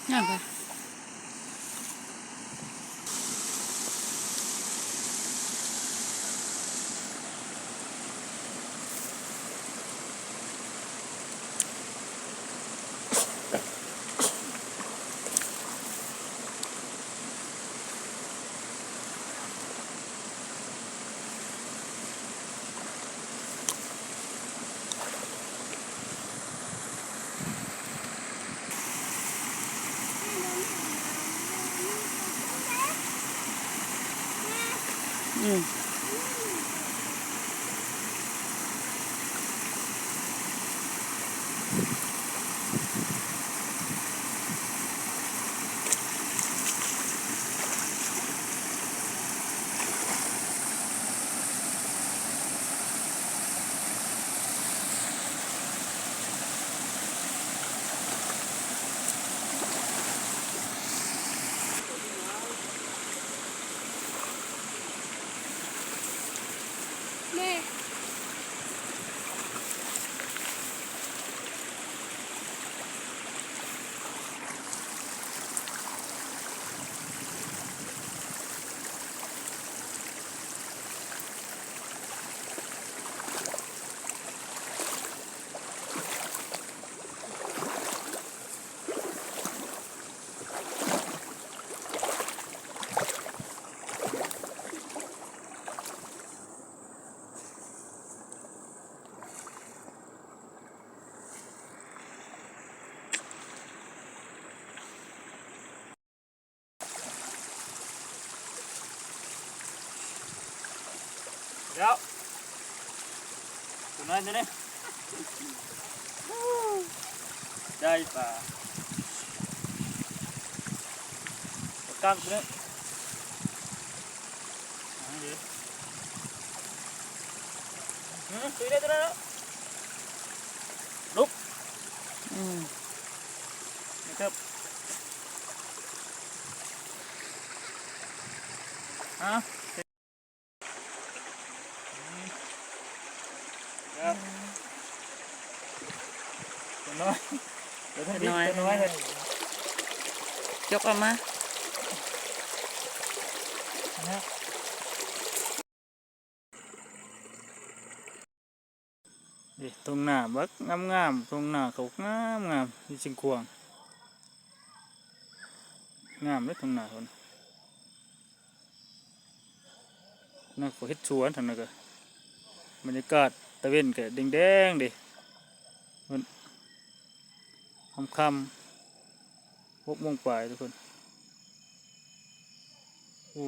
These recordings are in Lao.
ຫຍັງວະ? ອືມ. ແລ້ວ ຕົວນ້ອຍຕົວນີ້ ໄດ້ປາ ປາກ້າງຕົວນີ້ ອືມ ຕົວໃຫຍ່ຕົວນັ້ນແຫຼະ ລຸກ ອືມ ນີ້ເຕີບ ຮະ ອືມ ຄັບ ອືມ ຕົວນ້ອຍ ຕົວນ້ອຍ ຕົວນ້ອຍ ຕົວນ້ອຍ ຈົກອອກມາ ນະ. ເດ້ ທົ່ງນາບັກງາມໆ ທົ່ງນາເຂົາງາມໆ ຢູ່ຊຽງຂວາງ ງາມເດ້ທົ່ງນາເຂົານະ ນັ້ນເຂົາເຮັດສວນທາງນັ້ນກະ ບັນຍາກາດຕາເວັນກະແດງໆ ເດ້ ເພິ່ນ ຄ່ຳໆ ຫົກໂມງປາຍທຸກຄົນ ໂອ້.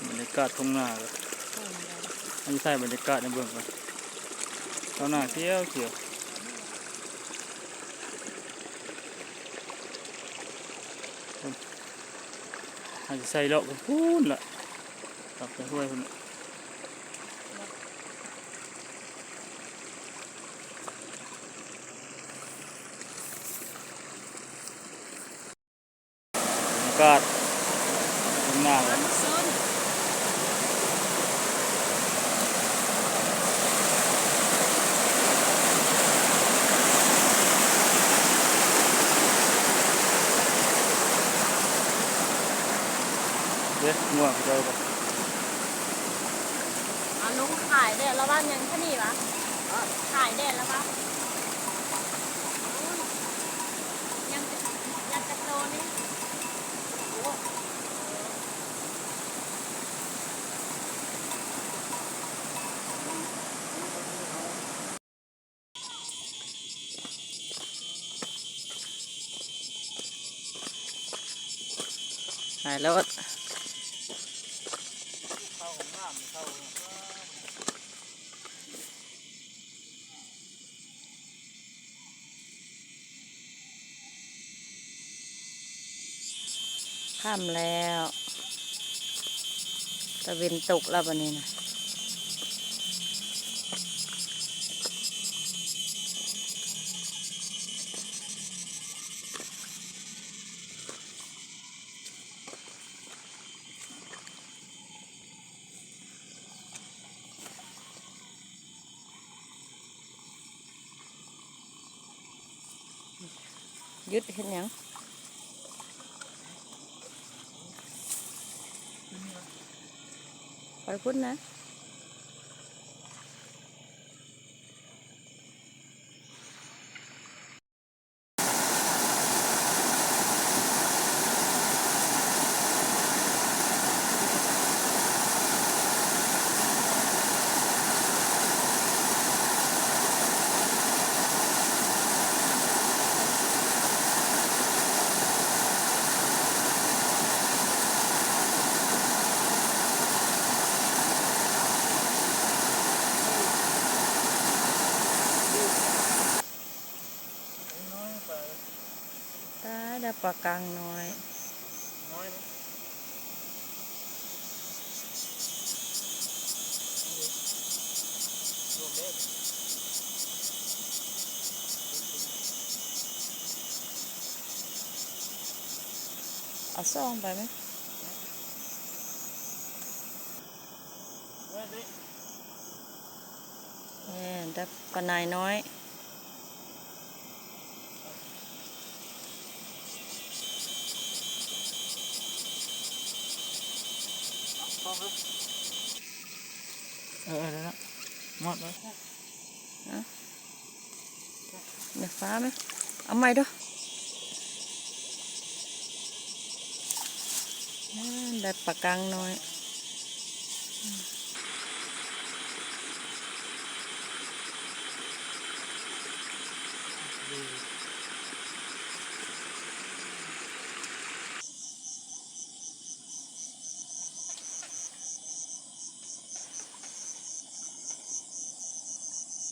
ບັນຍາກາດທົ່ງນາ ອັນນີ້ຖ່າຍບັນຍາກາດໃຫ້ເບິ່ງກ່ອນ ທົ່ງນາຂຽວໆ ເຮົາຊິໃສ່ເລາະໄປພຸ້ນລະ ກັບໄປຫ້ວຍພຸ້ນລະ. ບັນຍາກາດທົ່ງນາ ເດ້ ງົວເຂົາເຈົ້າ ອາ ລຸງຂາຍແດ່ລະວ່າຍັງຄະນີ້ຫວາ? ຂາຍແດ່ລະວ່າ ຍັງຈັກ ຍັງຈັກໂລນີ້? ໄປໂລດ. ເ ຄ່ຳແລ້ວ ຕາເວັນຕົກແລ້ວບັດນີ້ນະ. ຢຸດເຮັດຫຍັງ? ໄປພຸ້ນນະ. ຕາຍ ໄດ້ປາກາງນ້ອຍ ນ້ອຍນະ. ເອົາສອງໄປໄໝ? ເອີ ໄດ້ປານາຍນ້ອຍ. ເອີ ໄດ້ລະ ໝົດແລ້ວ. ເອົາ ແມ່ຟ້າແມ່ ເອົາໃໝ່ເດີ້. ນັ້ນ ໄດ້ປາກາງນ້ອຍ.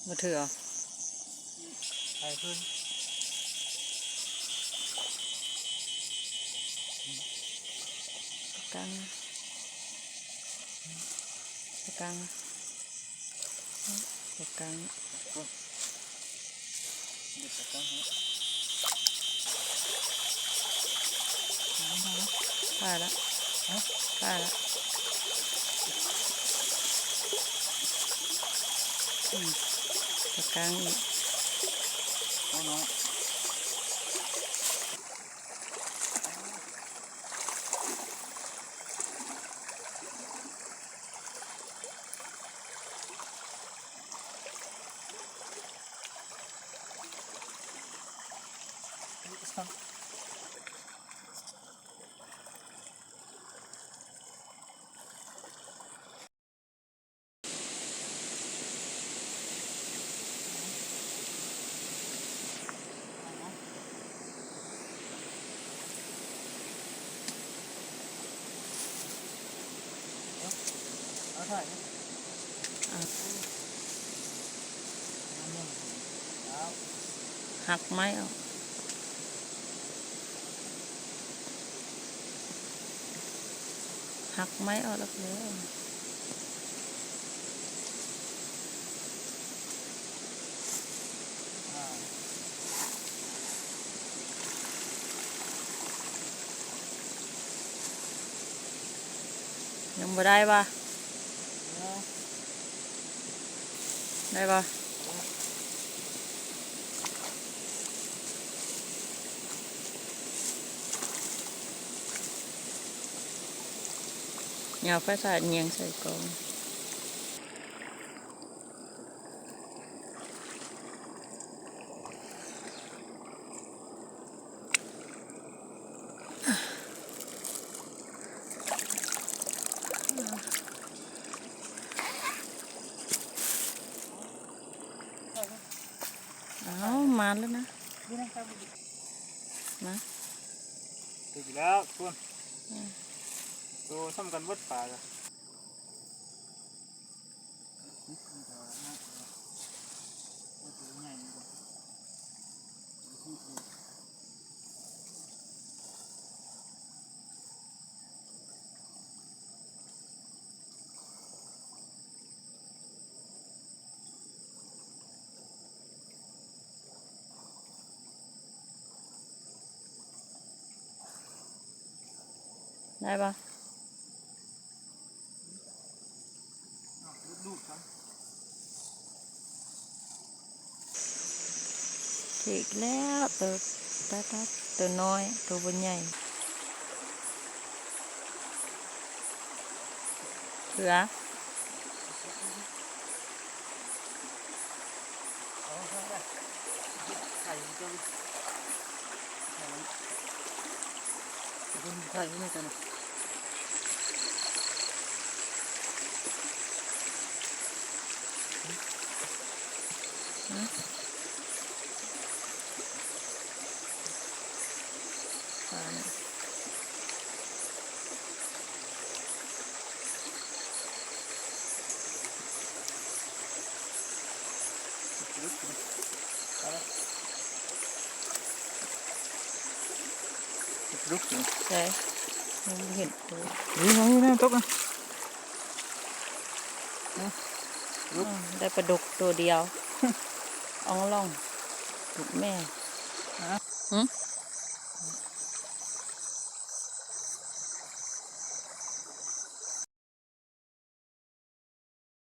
ບໍ່ຖືກເອົາ ໃສ່ຄືນ ກາງ ກາງ ກາງ. ໄດ້ລະ ໄດ້ລະ ອືມ ກາງອີກ ໂອ້ ນ້ອຍ. ຫັກໄມ້ອອກ ຫັກໄມ້ອອກແລ້ວ. ຍັງບໍ່ໄດ້ຫວາ? ໄດ້ບໍ່? ຍາວໄຟສາຍຍຽງໃສ່ກ້ອງ. ອ້າວ ມາແລ້ວນະ ນະ ຖືກແລ້ວທຸກຄົນ ອືມ ໂຕສ່ຳກັນເບິດປາກະ. ອືມ ໂຕໃຫຍ່ຢູ່ ໂຕໃຫຍ່ຢູ່. ໄດ້ບໍ່? ຖືກແລ້ວ ໂຕ ຕາ ຕາ ໂຕນ້ອຍ ໂຕບໍ່ໃຫຍ່ ເຜືອ ເຫັນໂຕ ນີ້ ນີ້ ນີ້ ຕົກນະ ອືມ ໄດ້ປາດຸກໂຕດຽວ ອ່ອງລ່ອງ ລູກແມ່ ຫື?